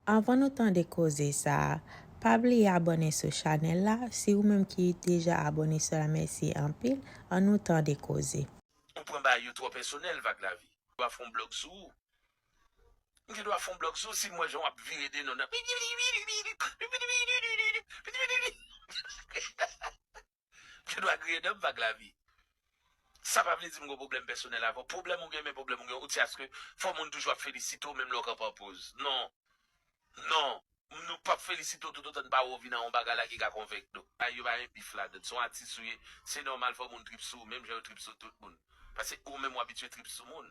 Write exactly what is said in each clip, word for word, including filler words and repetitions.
Anvan nou tande koze sa a, pa bliye abòne sou chanèl la. Si ou menm ki deja abòne sou la, mèsi anpil. Ann nou tande koze. Ou pran bagay yo twò pèsonèl, Vag Lavi. M gen dwa fè yon blòg sou ou. M gen dwa fè yon blòg sou ou si m wè jan w ap vire de non nan. M gen dwa griyen dan m, Vag Lavi. Sa pa vle di m gen pwoblèm pèsonèl avè w. Pwoblèm ou gen, men pwoblèm ou gen, ou di aske fò moun toujou ap felisite w menm lè w kanpe an poz. Non. Non. Nou p ap felisite w toutotan n pa wè w vin a yon bagay la ki ka konvenk nou. Ay, yo pa gen bif ladan. Se yon atis ou ye, se nòmal fò moun trip sou ou, menm jan yo trip sou tout moun. Paske ou menm w abitye trip sou moun.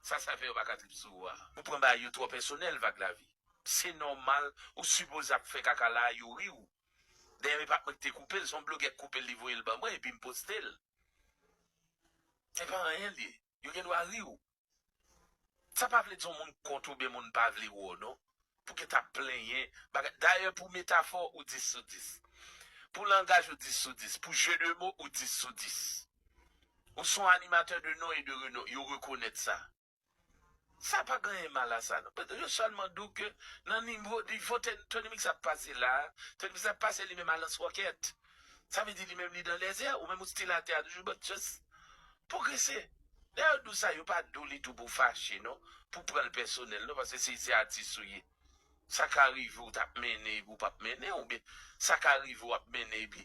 Sa sa fè yo pa ka trip sou ou a? Ou pran bagay yo twò pèsonèl, Vag Lavi. Se nòmal, ou sipoze ap fè kaka la a, yo ri w. Dayè, e pa t mwen ki te koupe l, se yon blogè k koupe l, li voye l ban mwen, epi m poste l. E pa anyen l ye. Yo gen dwa ri w. Sa pa vle di yon moun kont ou byen moun pa vle wè w, non. Pou gentan ap plenyen bagay. Dayè, pou metafò, ou dis sou dis. Pou langaj, ou dis sou dis. Pou jeu de mots, ou dis sou dis. Ou se yon animatè de non e de renon. Yo rekonèt sa. Sa pa gen anyen mal a sa, non. Yo sèlman di w ke nan nivo, nivo Tony Mix ap pase la, Tony Mix ap pase li menm a lans wòkèt. Sa vle di li menm li dan lèzè, ou menm ou still atè a toujou, but just pwogrese. Lè yo di w sa, yo pa di w li tou pou fache, non. Pou pran l pèsonèl, non, paske se, se atis ou ye. Sa ka rive w t ap mennen epi w p ap mennen, oubyen sa ka rive w ap mennen epi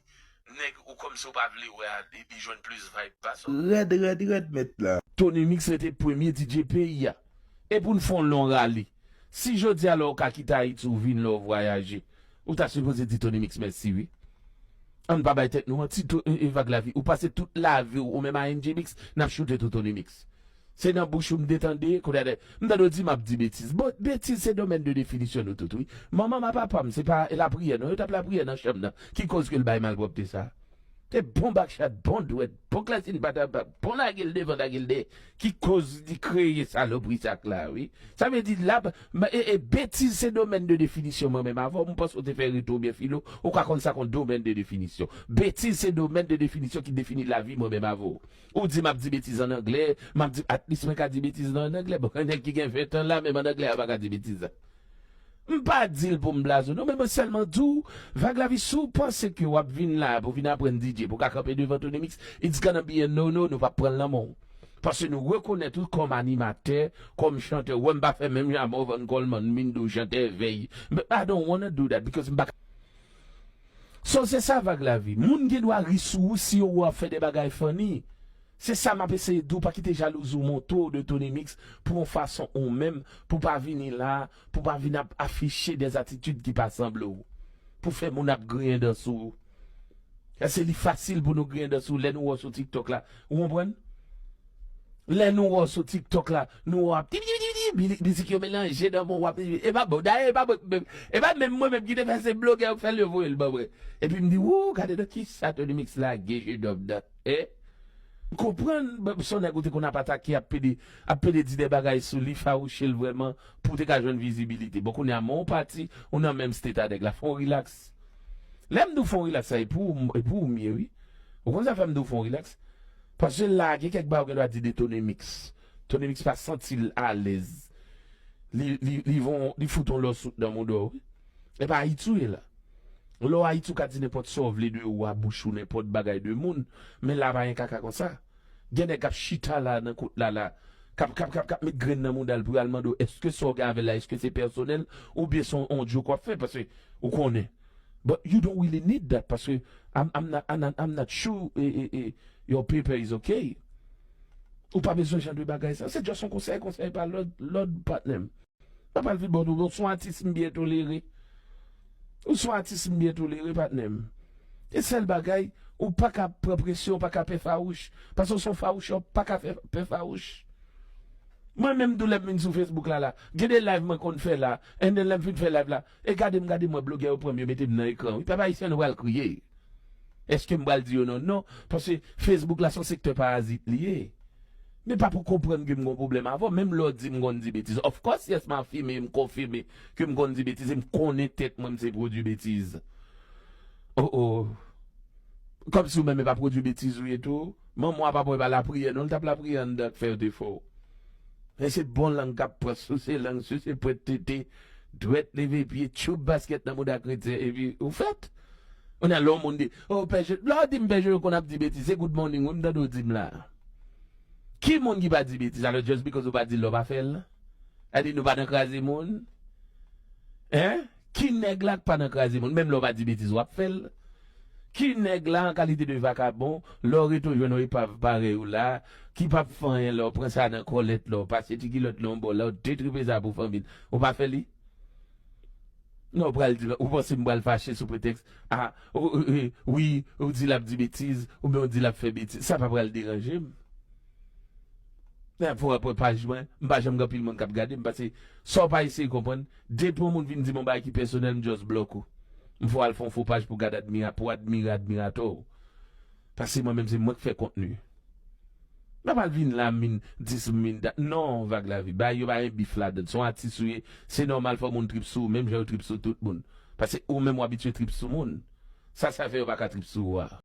nèg ou kòmsi w pa vle wè a, li, li jwenn plis vibe pase w. Rèd, rèd, rèd, mèt la. Tony Mix rete premye D J peyi a. E pou n fè yon lon rale. Si jodi a lè w ka kite Ayiti, w vin la, w vwayaje, ou ta sipoze di Tony Mix mèsi, wi. Ann pa bay tèt nou manti, to, e, e Vag Lavi. Ou pase tout lavi w, ou menm a N J Mix, n ap choute tou Tony Mix. Se nan bouch ou m te tande, kounye a, m tande w di m ap di betiz. Bon, betiz se domèn de definisyon nou tout, wi. Manman m a papa m, se pa lapriyè, non, yo t ap lapriyè nan chanm nan. Ki koz ke l bay malpwòpte sa a? Se bon bakchat, bon dwèt, bon klasik, bon lage l devan, lage l dèyè. Ki koz li kreye salopri sa k la, wi. Sa vle di, la, e, e, betiz se domèn de definisyon, mwen menm avè w, m panse w te fè reto oubyen filo, ou ka konn sa k yon domèn de definisyon. Betiz se domèn de definisyon ki defini lavi mwen menm avè w. Ou di m ap di betiz ann anglè, m ap di, at least mwen ka di betiz lan ann anglè. Bon, nèg ki gen ven tan la, menm ann anglè a pa ka di betiz la. M pa di l pou m blaze w, non, men mwen sèlman di w, Vag Lavi, si w panse ke w ap vin la pou vin aprann D J, pou w ka kanpe devan Tony Mix, it's gonna be a no no, nou p ap pran l nan men w. Paske nou rekonèt ou kòm animatè, kòm chantè. Ou wè m pa fè menm jan a Morvan Coleman, Mindo, chantè vèy. But I don't wanna do that because m pa ka. So, se sa Vag Lavi. Moun gen dwa ri sou ou si yo wè w ap fè de bagay funny. Se sa m ap eseye di w, pa kite jalouzi w monte w de Tony Mix pou yon fason ou menm, pou pa vini la, pou pa vin ap afiche des attitudes ki pa sanble w. Pou fè moun ap griyen dan sou ou. Èske li fasil pou nou griyen dan sou lè nou wè w sou TikTok la? Ou konprann? Lè nou wè w sou TikTok la, nou wè w ap ti, ti, ti, ti, mizik yo melanje nan men w, w ap, e pa bon. Dayè, e pa bon, e pa menm mwen menm ki te fè, se blogè yo k fè l, yo voye l ban mwen. Epi m di, wou, gade nan kisa Tony Mix lage je dòm nan. E? M konprann, bon, se yon nèg ou te konn ap atake, ap pede, ap pede di de bagay sou li, fawouche l vrèman, pou w te ka jwenn vizibilite. Bon, kounye a, men w pati, ou nan menm state a nèg la, fè w relax. Lè m di w fè w relax la, e pou ou, e pou ou m ye, wi. Ou konn sa fè m di w fè w relax? Paske la, gen kèk bagay ou gen dwa di de Tony Mix. Tony Mix pa santi l alèz. Li, li, li von, li fout yon lòsout nan mouda w, wi. E pa Ayiti w ye la. Lè w Ayiti, ou ka di nenpòt sa w vle de ou a bouch ou, nenpòt bagay de moun. Men la, pa gen kaka konsa. Gen nèg k ap chita la, nan kout la, la. K ap, k ap, k ap, k ap met grenn nan mouda l pou y al mande w, èske sa w gen avè l la, èske se pèsonèl, oubyen se yon, yon joke w ap fè, paske ou konnen. But you don't really need that, paske I'm, I'm not, I'm not, I'm not sure, eh, eh, eh, your paper is okay. Ou pa bezwen jan de bagay sa. Se just yon konsèy, konsèy pa lòd, lòd patnè m. Mwen pral vin ba w tou, ou se yon atis m byen tolere. Ou se yon atis m byen tolere, patnè m. E sèl bagay, ou pa ka pran presyon, ou pa ka pè fawouch. Paske w se yon fawouch, ou pa ka fè, pè fawouch. Mwen menm tou lè m vin sou Facebook la, la. Gen de live mwen konn fè la. And then lè m fin fè live la. E gade m, gade m wè blogè yo pran m, yo mete m nan ekran. Wi, pèp ayisyen, nou pral kriye. Èske m pral di yo non? Non. Paske Facebook la se yon sektè parazit li ye. Men pa pou konprann ke m gon pwoblèm avè w, menm lè w di m konn di betiz. Of course, yes, m afime, m konfime ke m konn di betiz, e m konnen tèt mwen, m se pwodui betiz. Oh, oh. Kòmsi w menm e pa pwodui betiz ou ye tou. Manman w a papa w e pa lapriyè, non, l t ap lapriyè anndan k fè yo te fè w. Men se bon lang k ap pran, souse lang, souse pwent tete, Dwèt leve pye, tchoup baskèt nan mouda kretyen, epi ou fèt. Kounye a lè yon moun di, oh, Pè Jeno, lè w di m Pè Jeno konn ap di betiz, se good morning wi m tande w di m la. Ki moun ki pa di betiz? Alò, just because ou pa di l, lè w pa fè l? Sa di nou pa nan kraze moun? Hein? Ki nèg la k pa nan kraze moun? Menm lè w pa di betiz, w ap fè l. Ki nèg la, an kalite de vakabon, lè w rete w jwenn yon epav parèy ou la, ki p ap fè anyen, lè w pran sa nan kòlèt, lè w pase ti kilòt nan yon bò, lè w detripe sa pou fanmi l, ou pa fè li? Non, ou pral di, ou panse m pral fache sou pretèks, ah, ou, ou, ou, wi, ou di l ap di betiz, oubyen ou di l ap fè betiz. Sa pa pral deranje m. Nan pou apre paj mwen, m pa janm gen anpil moun k ap gade m, paske sa w pa eseye konprann, depi yon moun vin di m yon bagay ki pèsonèl, m just bloke w. M fè w al fè yon fo paj pou gade admira, pou admire admiratè w. Paske mwen menm se mwen k fè kontni. M pa pral vin la, m vin dis, m vin dat. Non, Vag Lavi, bagay yo pa gen bif ladan l. Se yon atis ou ye, se nòmal fò moun trip sou ou, menm jan yo trip sou tout moun. Paske ou menm w abitye trip sou moun. Sa, sa fè yo pa ka trip sou ou a.